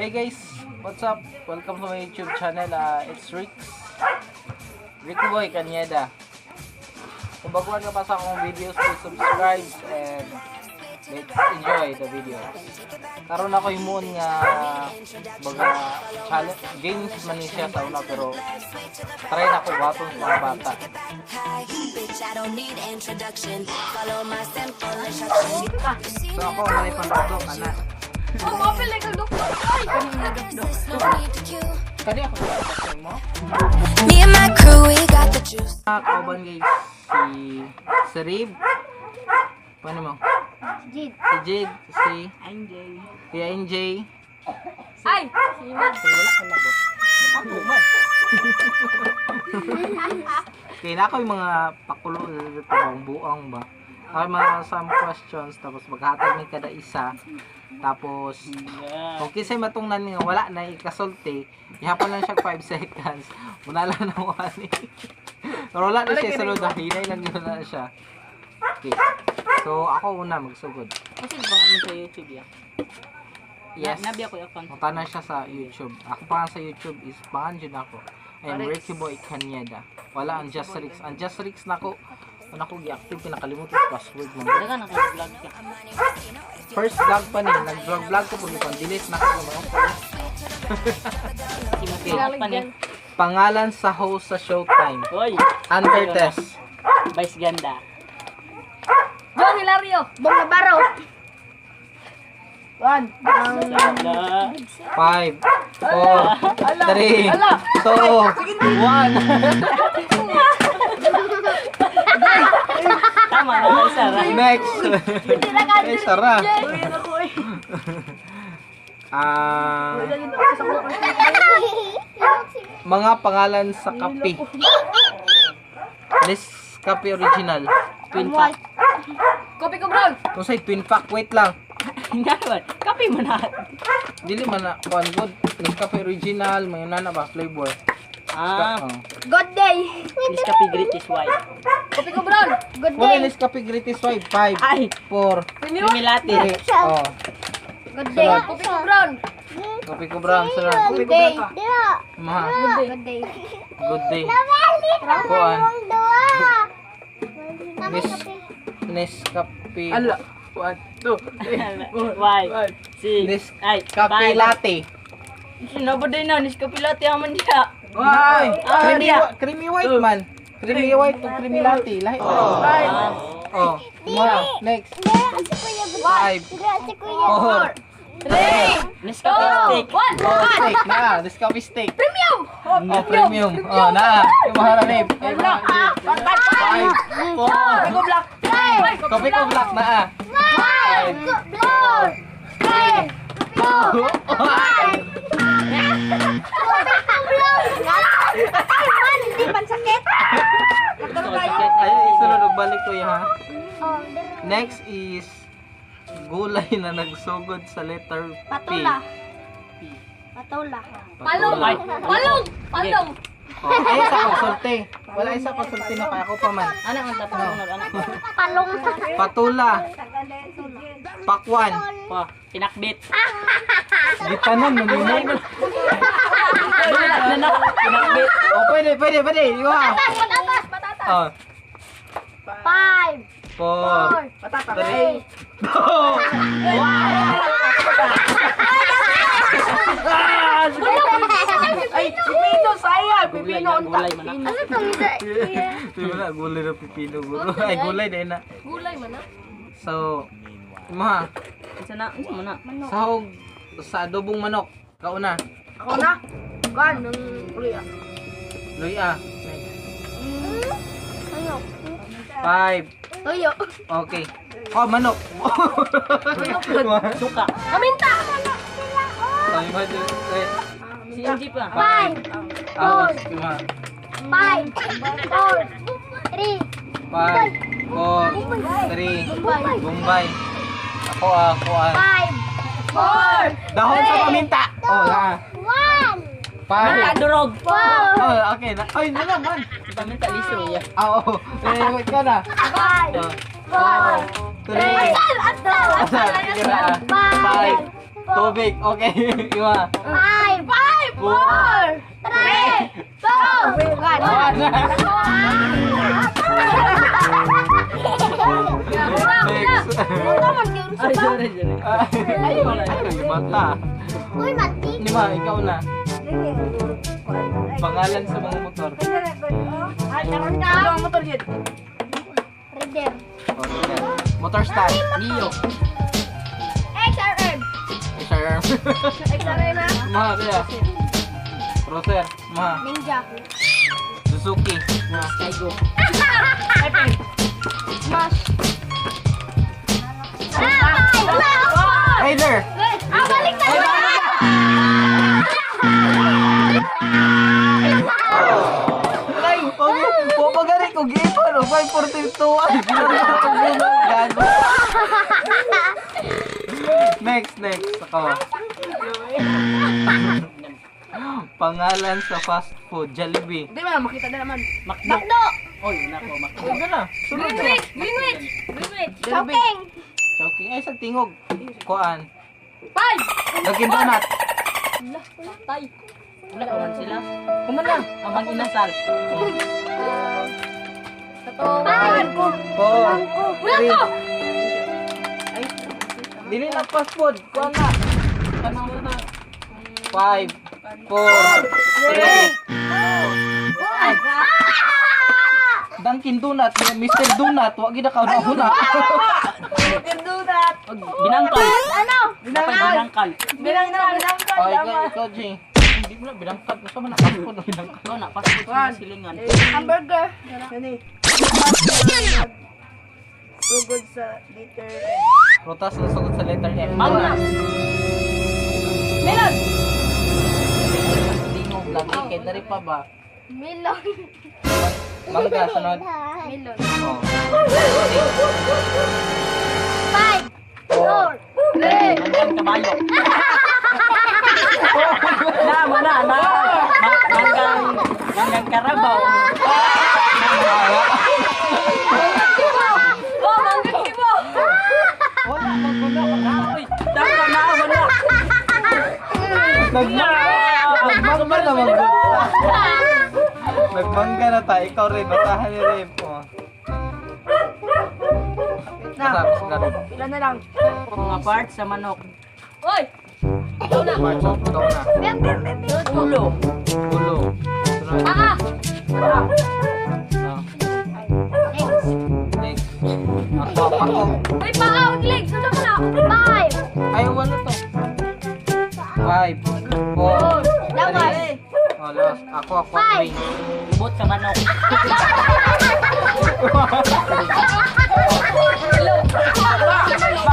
Hey guys, what's up? Welcome to my YouTube channel. It's Rix. Ricky Boy Kanyeda. Kung baguhan ka pa sa akong videos, please subscribe and let's enjoy the video. Karon ako himuon nga baga challenge games man ni siya sa una, pero try na ko baton sa mga bata. Bitch, I don't need introduction. Follow my simple instruction. So ako man pandudok ana. Oh, mapil like ang doktor. Ay, No need to queue. Kani ako mo. Me and my crew, we got the juice. Mga kauban guys, si si Rib. Paano mo? Jade. Si Jade, si NJ. si NJ. Ay, si Iman. Kasi wala ka labot. Ako man. Okay, na ako yung mga pakulo, buang buang ba. Ako yung mga some questions, tapos maghatag ni kada isa. Tapos, kung kisay matungnan nga wala na ikasulti, ihapon lang siya 5 seconds. Wala lang na mo ani. Pero wala na siya sunod, hinay lang yun na siya. Okay. So, ako una magsugod. Kasi ba mo sa YouTube ya? Yes. Nabi ako yung account. Punta na siya sa YouTube. Ako pa nga sa YouTube is pangan dyan ako. I'm Ricky Boy Kanyeda. Wala ang Just Ricks. Ang Just Ricks nako. Ano ko gi-active, pinakalimot yung password mo. Daga na kay vlog siya. First vlog pa ni, nag-vlog vlog ko pag ipang-delete na ko mga Si Mateo pa ni. Pangalan sa host sa Showtime. Hoy, Hunter Test. Vice Ganda. John Hilario. Bong Navarro. One. Ala. 5, 4, 3, 2, 1. Tama na kay Sarah. Next. Eh, Sarah. Ah, mga pangalan sa kape. Nescafe Original. Twin pack. Kopi ko brown. Kung sa'y twin pack, wait lang. Nga ba? Kape mo na. Dili man na, kuan good. Nescafe Original, may nana ba, flavor. Ah, Oh. Good day. Nescafe Great is white. Kopi ko brown. Good Wala Nescafe Greatest White. 5, Ay, 4, Premium. creamy latte. 3, oh. Good day. Kopi ko brown. Kopi ko brown, sunod. Good day. Maha, Good day. good day. Kuan. Nescafe. Ala. 1, 2, 3, 4, White. 5. Six. Ay, Nescafe five. Latte. Sinabod din na, Nescafe latte aman diha. Ay, Ah, creamy, diha. Creamy white man. Creamy white o creamy latte. Lahi. Oh. Mga, next. 5, 4, Three. Nescafe steak. One. Oh, steak na. Nescafe steak. Premium. Oh, premium. Oh, na. Yung mga ranib. 5, 4. Kopi ko black. Kopi ko black na ah. Five. Four. Three. Two. One. Ay, sunod og balik ko ya ha. Next is gulay na nagsugod sa letter P. Patula. Patula. Palong. Palong. Palong. Oh, ay sa pagsulti. Wala isa pagsulti na kaya ko pa man. Anak ang tapos ng anak. Palong. Patula. Pakwan. Pa, pinakbit. Gitanon mo nimo. Wala na na, pinakbit. Oh, pwede, pwede, pwede. Iwa. Patatas. Patatas. Oh, Five. 4, 3, 2, 1. Ay, pipino, sayang. Pipino, Gulay, gulay man na. Di ba na, gulay na pipino guro. Ay, gulay din na. Gulay man ah. So, ma, Unsa na? Unsa mo na? sahog sa adobong manok. Kauna, Ako na. Kuan, nang ulit ah. Luya. 5. Tuyo. Okay. Oh, manok. Suka. Paminta. Sabi mo, eh, Si MG pa. 5. Ah, lima. 5, 4, 3, 5, 4, 3, Bombay. Ako ah, ako ah. 5, 4, Dahon sa paminta. Oh, na. 1, 5. Paminta durog. 4, Oh, okay na. Ay, na naman. Paminta liso ya. Ah, oo. Eh, wait ka na. 5, Oh, 4, 3. Asal! Asal! Asal, sige na. 5, 4, Tubig. Okay. Ima. 5, 5, 4, 3, 2, 1. 6. Ay, sorry, sorry. Ay, ay, mata. Uy, mati. Lima, ikaw na. Pangalan sa mga motor. Ano ang motor yun? Reader. Oh, sige. Motor style. Mio. XRM. SRM. XRM ha? Ma, kaya. Roser. Ma. Ninja. Suzuki. Ma. Skygo. Smash. Ah, 5, 4. Rider. Ah, balik na. Ay, okay. Pupagari ko gipan. 5, 4, 3, 2, 1. Gago. Next, next. Ako. Pangalan sa fast food. Jollibee. Hindi man, makita na naman. Makdo. Bakdo. Oy, nako, makdo. Ano na? Sunod na. Greenwich. Greenwich. Greenwich. Chowking. Chowking. Ay, sa tingog. Kuan. 5. Dunkin' Donut. Tay. Wala pa man sila. Kumana. Ang mang inasal. 5. 4, Wala 3. ko. Dili lang fast food. Kuan na. Ano na? 5, 4, 3. Dunkin' Donut, Mr. Donut, wa gid ka na huna. Og binangkal. Ano? Binangkal. Binangkal. Bilang na, bilang ka. Oh, ikaw, ikaw, Jing. Hindi mo na binangkad. Masa man na fast food binangkad. Ikaw na, fast food sa mga silingan. Hamburger. Ano eh? Sugod sa liter. Prutas na sugod sa letter M. Mangga. Melon! Tingog lagi kay dari pa ba? Melon. Mangga sunod. Melon. Oh. 5, 4, 3. Manggang kabayo. Na, mana, na. Manggang, manggang karabaw. Oh, mangga kibo! Wala maguna wala. Uy, tama na, mana. Nagmangga na mangga. Nagmangga na ta. Ikaw rin. Basahan ni Rip. Oh. Na. Basa, basa ka rin. Pila na lang. Mga parts sa manok. Oy! Parts of ikaw na. Ulo. Ulo. Sunod. Ah. Ah. Next. Ako, ako. Uy, paa, legs. Ano ka na? 5. Ay, wala to. 5, 4, Lawas. 3. Oh, lawas. Ako, ako, 5. wing. Lubot sa manok.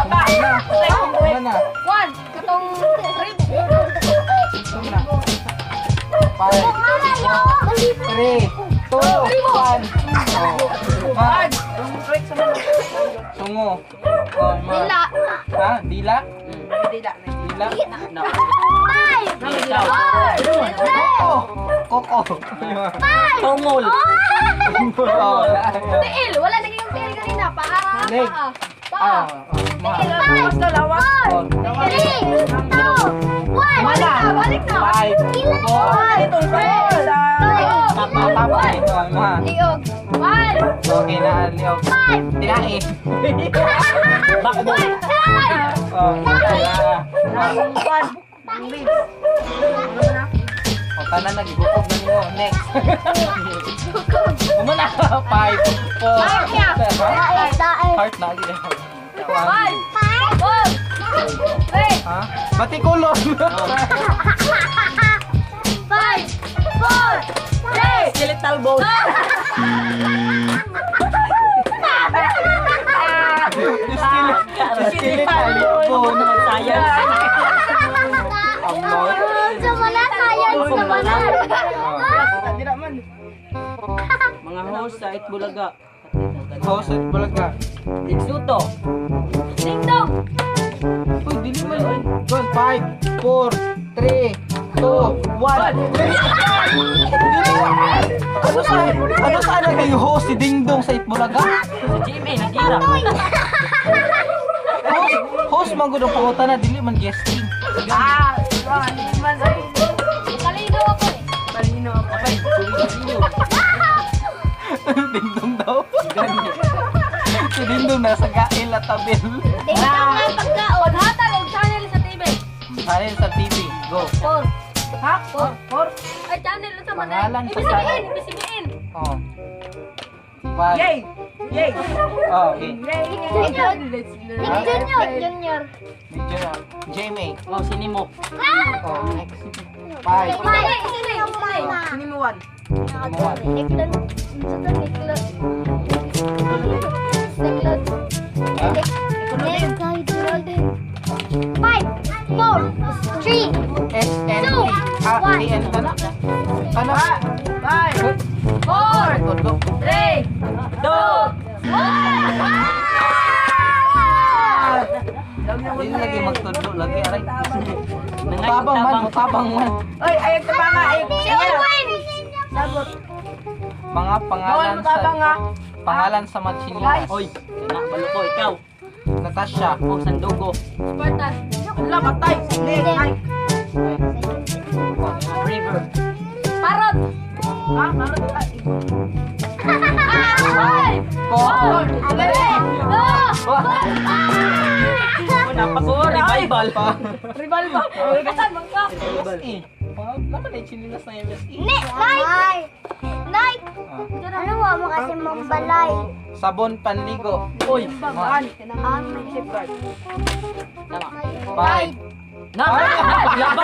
Wala na. 1. Katong rib. Ito na. 5, 3, 2, 1. Oh. 1. Sungo. Oh, ma. Dila. Ha? Dila? Dila. Dila? Na. 5, Ikaw. 4, 3, Koko. Koko. 5. Tungol. Oh, Tiil. Wala lagi yung tiil kanina. Paa. Leg. Paa. Paa. Ah, oh, ma. Lawas na, lawas. Four, 3, 2, 1. Balik na. Balik na. 5, 4, Ito, sa... Tapa, tapa. Oh, ma. Liog. 1, Okay na, liog. 5, Tinae. Bakbo. 5. Oh, na. Kwan. Ang leaves. O, tanan na, gigukog na nimo. Next. Kumana. 5, 4, Heart na, gid. 5, 4, 3, Ha? Batikulon. 5, 4, 3, Skeletal bone. Skeletal bone. Science. Amor. Wala science na wala. Dila man. Mga host sa Itbulaga. Host at balaga. Litsuto. Ding dong. Uy, dili man. Go, 5, 4, 3, 2, 1. Ano sana kayo host si Ding Dong sa Itbulaga? Sa GMA, nagira. Host, host man gud ang pangutan na dili man guesting. Ah, hindi man sa Talino ako eh. Talino ako. Apay, Suwing Dingdong daw. Si Dingdong nasa gail at tabil. Dingdong ang pagkaon. Paghatag og channel sa TV. Channel sa TV. Go. Four. Ha? Four? Four? Ay, channel unsa man ay? Pangalan sa Ibig sabihin, channel. ibig sabihin. Oh. Five. Yay! Yay! Oh, okay. Yay! Nick Junior. Nick Junior. Junior. Nick Junior. Jamie. Oh, sinimo. Oh, next. Five. Five. Isa na. Sino mo one? Number one. Nick Nick Nick. Five, four, three, S N Two, P. Ah, one. T N. Ano? Ano? Five! Four, Todo. three, Two. One. Hindi na lagi magtundo. Lagi aray. Mutabang man, mutabang man. Oy, ay, tabanga! Ay, Si Owen. Sagot. Mga Bawal pangalan mo sa tabanga. pangalan sa matsinilas. Oy, kana balo ko ikaw. Natasha. Oh, Sandugo. Spartan. Wala, patay! Snake! Ay! River. Parot. Ha? Parang ay, Five, Four. three, two, One. Oh, napako revival. Rival ba? Kasan man ka? MSE. Naman ay chinilas na MSE. Nike. Nike. Ah. Ano mo kasi mong balay? Sabon panligo. Oy, One. Safeguard. tama. Five. Na, laba.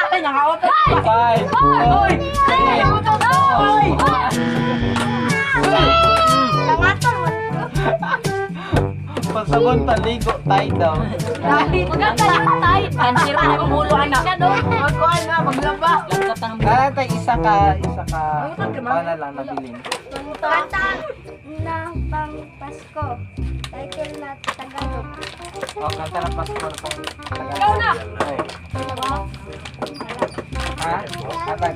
Ay, nakawat. Five. Four. Three. Oy! Pasabon panligo. Tide daw. Maganda yung tight. Kansir na yung ulo anak. Siya, no? Magkuhan na, maglaba. Lagkat ang Kaya tayo isa ka, paano lang nabilin. Kanta na pang Pasko. Title na Tagalog. O, kanta ng Pasko na pang Tagalog. Ikaw na! Ay. Ha? Hatag.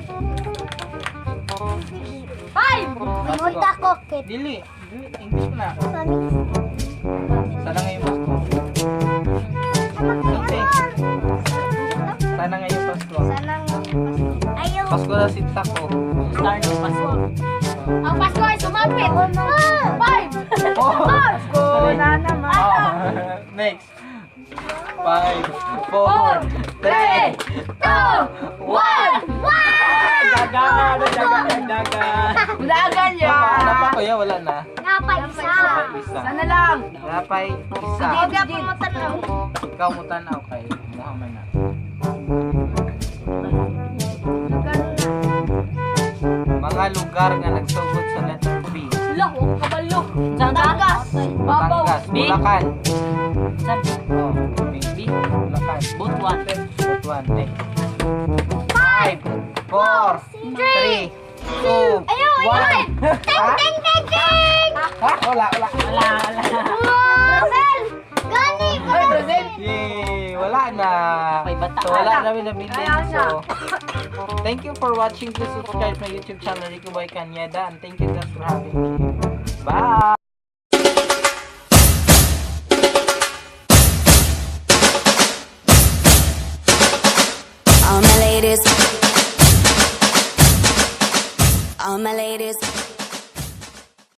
Five! Pasko. Ko kit. Dili. Dili. English na. Sana ngayong Pasko. Sulti. Sana ngayong Pasko. Sana Ayaw. Pasko na si Taco. star ng Pasko. Ang Pasko ay sumapit. Five! Oh! Pasko na naman. Oh. Next. Five, four, three, Two! One! One! Dagan, dagan, dagan. Dagan ya. Wala pa kuya, wala na. Napay isa. Napay isa. Sana lang. Napay isa. Hindi ako matanaw. Ikaw mo tanaw kay Muhammad na. Mga lugar nga nagsugod sa letter B. Lah, huwag kabalo. Batangas. Babaw. Batangas, B. Bulacan. Sabi, Oh, B. B. Bulacan. Butuan. Butuan. Next. Five, four, three, two, Ayaw, ayaw. one. Ting, ting, ting, ting! Ha? Wala, wala. Wala, wala. Brazil! Gani! Ay, Brazil. Yay! Wala na. May bata. So, wala na nabilin. Kaya na. So, thank you for watching. Please subscribe my YouTube channel, Rico Boy Kanyada. And thank you guys for having me.